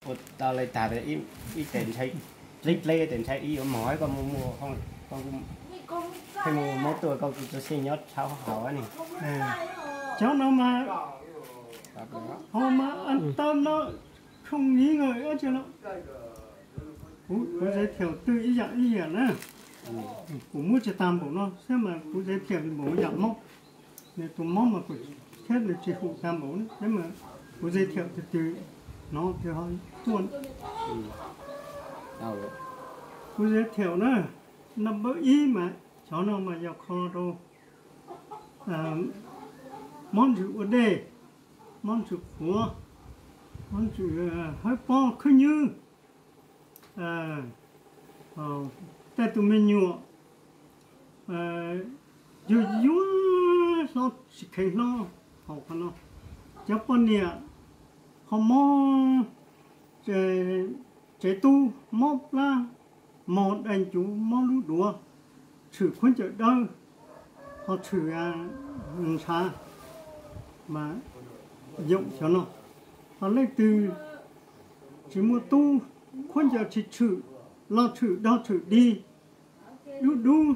Ua tau li tag, ib tes ntshai, dleb dleb tes ntshai ib yuav mog, koj mus muag, koj kuj pheej mus muab tuaj, koj kuj txawj xij nyob tshauv hauv ne. Cov no mas, ho mas an tâm no, không nghi ngờ ib tsi no. Kuv, kuv giới thiệu twj ib yam ib yam na. Kuv muab tsis tag npaum no thiab mas kuv giới thiệu npaum yam mob. Nws tus mob mas kuv thiab nws tsis hum tag npaum na, thiab mas kuv giới thiệu twg twg no twg ho tuaj. Kuv giới thiệu na, number ib mas cov no mas yog kho rau mob ntsws ua dej, mob ntsws qhuav, mob ntsws hawb pob khwb nywb, tej tus me nyuam yug yuav hlob tsis kheev hlob, hauv qhov no cov poj niam ho mob tsev tub, mob plab, mos dai ncuv, mob lub duav, tshwm khaub ncaws dawb, ho tshwm ntshav, mas yoom xyov no. Ho leej twg tsis muaj tub, khaub ncaws tsis tshwm, los tshwm dog tshwm dig, dub dub,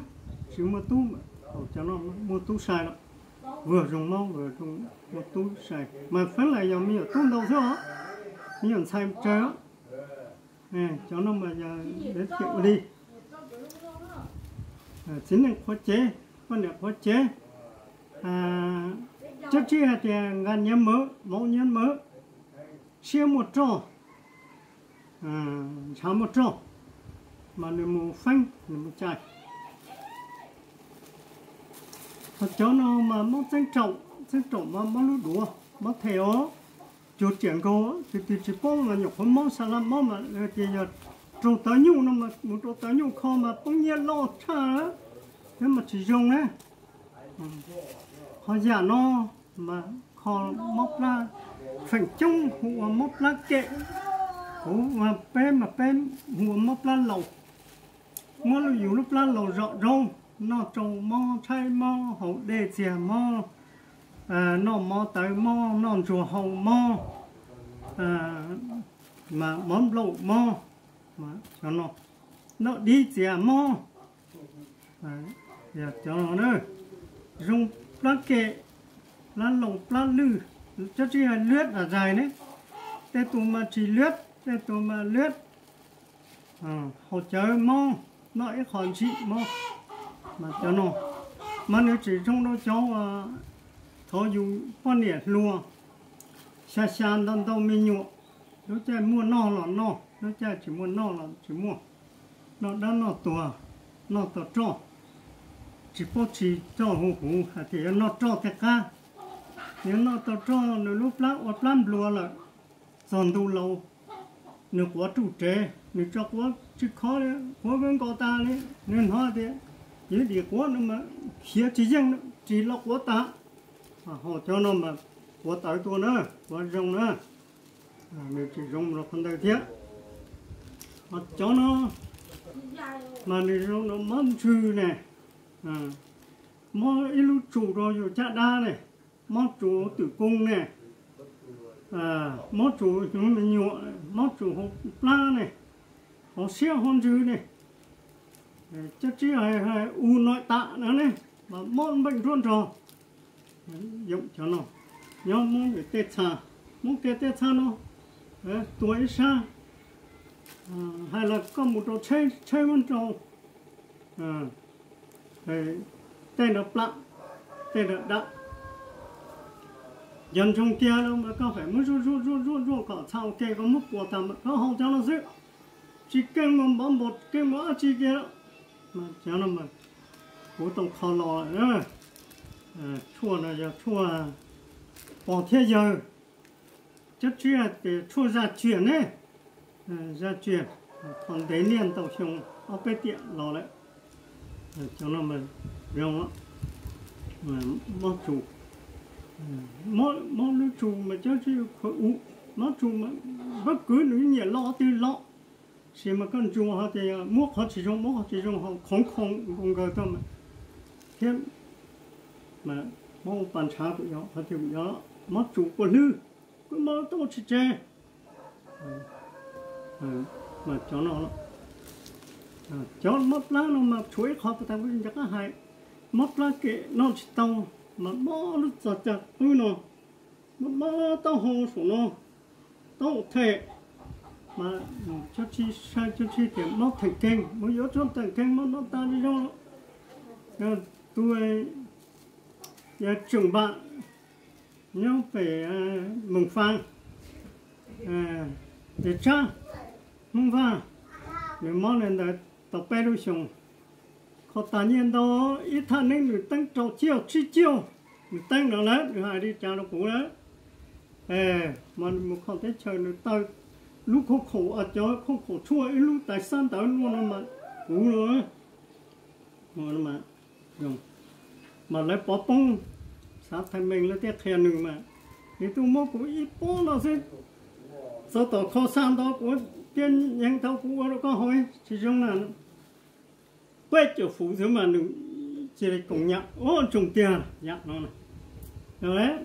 tsis muaj tub, cov no muaj tub sai lawm, vuag zoo mob, vuag zoo, muaj tub sai. Mas feeb lawm yog me nyuam tub ntau xwb os, me nyuam ntxhais tsawg os. Cov no mas yog thiam ua li txiv neej qhuav cev, poj niam qhuav cev, cov tsib hais tias nqa nyiav mawv, mauv nyiav mawv, siab muaj roj, ntshav muaj roj, mas nws mus feeb, nws mus cai. Ho cov no mas mob txeeb raum, txeeb raum mas mob lub duav, mob them os, cuag riam nkaug, tus twg tsis paub mas nyuam qhuav mob sa laj mob mas tias yog raug tawv nyuj no mas mus rau tawv nyuj kho mas poob nyiaj loj tshaj, thiab mas tsis zoo na. Ho yam no mas kho mob plab, feem coob hu ua mob plab kem, kuv peb mas peb hu ua mob plab laus. Muab yus lub plab laus zom zaub, noj tsau mob, tshaib mob, haus dej txias mob, noj mov tawv mob, noj ntsuag hau mob, mov nplaum mob, noj dib txias mob. Cov no zoo plab kem, plab laus, plab lwj, cov tsib hais liab dam zais ne, tej tus mas tsis liab, tej tus mas liab, haus cawv mob, noj ib qho ntsim mob. Mas cov no mas nws tseem zoo rau cov, thov yus poj niam hluas, xya xya ntau ntau me nyuam, lub caij muaj noj los noj, lub caij tsis muaj noj los tsis muaj, noj dab noj tuag, noj tau roj, tsis paub tsis roj huv huv hais tias yuav noj roj tej qab, yuav noj tau roj nws lub plab ua plab nplua lawm, txog ntu laus nws quav ruj rev, nws tso quav tsis khov li, quav nkaus tas li, nws hnov tias yus dim quav no mas khiav tsis yeej, ris los quav tas. Ho cov no mas quav tawv tuaj na, quav zoo na, nws tsis zoo rau qhov ntawd thiab. Ho cov no mas nws zoo rau mob ntsws ne, mob ib lub tsum rau yus caj dab ne, mob tsum twm koo ne, mob tsum hnyuv me nyuam, mob tsum hauv plab ne, hauv siab hauv ntsws ne, cov tsib hais u noim tam no ne, mas mob npeej nruab nrog. Yoom cov no, nyob Hmoob tej txha, Hmoob kiag tej txha no, tuag ib sab, hais los koj mus rau tsheb, tsheb muab nrau, tej nrad plam, tej nrad dam, yog ntsoog kiag los mas koj feem muab zuaj zuaj zuaj zuaj zuaj kom txha ua ke, koj muab puas tas mas koj haus cov no xwb, tsis keej mus npov npos, keej mus dab tsi kiag. Cov no mas kuv tau kho los lawm. Tshuaj no yog tshuaj pog thiab yawg, cov tsib hais tias tshuaj zaj tsiaj ne, zaj tsiaj, qhov ntev niaj ntau xyoo, ob peb tiam los lawm. Cov no mas zoo, mob tsum, mob lub tsum mas cov tsib khuav u, mob tsum mas pob kws nws nyiam los twg los, sis mas koj ntsuas ho tias muab qhov tsis zoo, muab qhov tsis zoo ho khoov khoov nkaus nkaus tau mas, thiab mas mob pas ntshav kuj yog, qhov twg kuj yog, mob tsum kua hlwb, kuj mob tau tsis tseg. Mas cov no, cov mob plab no mas tshuav ib qho tas kuv rov qab hais, mob plab kem noj tsis tau, mas mob lub txog cag qwb no, mob mob taub hau saum no, taub hau them, mas cov tsis sai cov tsis tias mob theem keeg, mus yuav tshuaj theem keeg mob no tas zoo. Tus yog tseem npam nyob pem Moos Faa, Tes Tsab, Hmoob Vaj, nws mob li ntawd tau peb lub xyoos. Kho tas nyiaj ntau, ib thaj neeb nws teeb rau ciaj tsib caug, nws teeb no lawm nws hais li cas rau kuv lawm. Mas mus kho teb chaws nws taw lub khooj khaum, cov khooj khaum tshuaj ib lub tais xab ntawd luaj no mas kuv no. Mas lawv pov poob, xav thaj meej lawv thiaj qhia nws mas, nws tuaj muab kuv ib pob no xwb, txog tom kho xa ntawd kuv thiaj yees tau kuv ua rau koj haus tsis zoo na. Peb caug fuv xwb mas nws cia li koom yam ua ntsoog tiag yam no.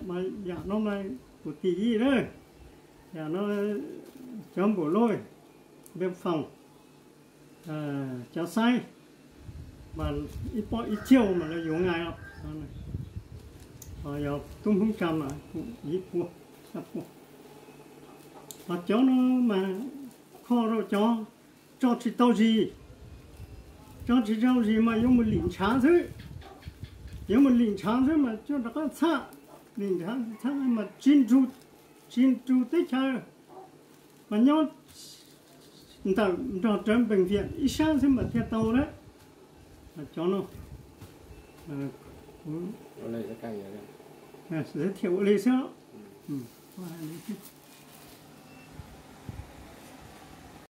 Mas yam no mas kuv tis yij lawm, yam no cov npum loj, npej foom, cov xaib, mas ib pob ib caug mas lawv yuav nqaij os. Yog tub Hmoob tsa mas ib puas, xya puas. Mas cov no mas kho rau cov tso tsis tau zis, tso tsis tau zis mas yuav mus lim ntshav xwb, yuav mus lim ntshav xwb mas coj rov qab txhaj, lim ntshav txhaj mas tsis nrug teb chaws, mas nyob ntawm nrog rawv npees viam ib sab xwb mas thiaj tau lawm. Cov no, thiaj ua li xwb.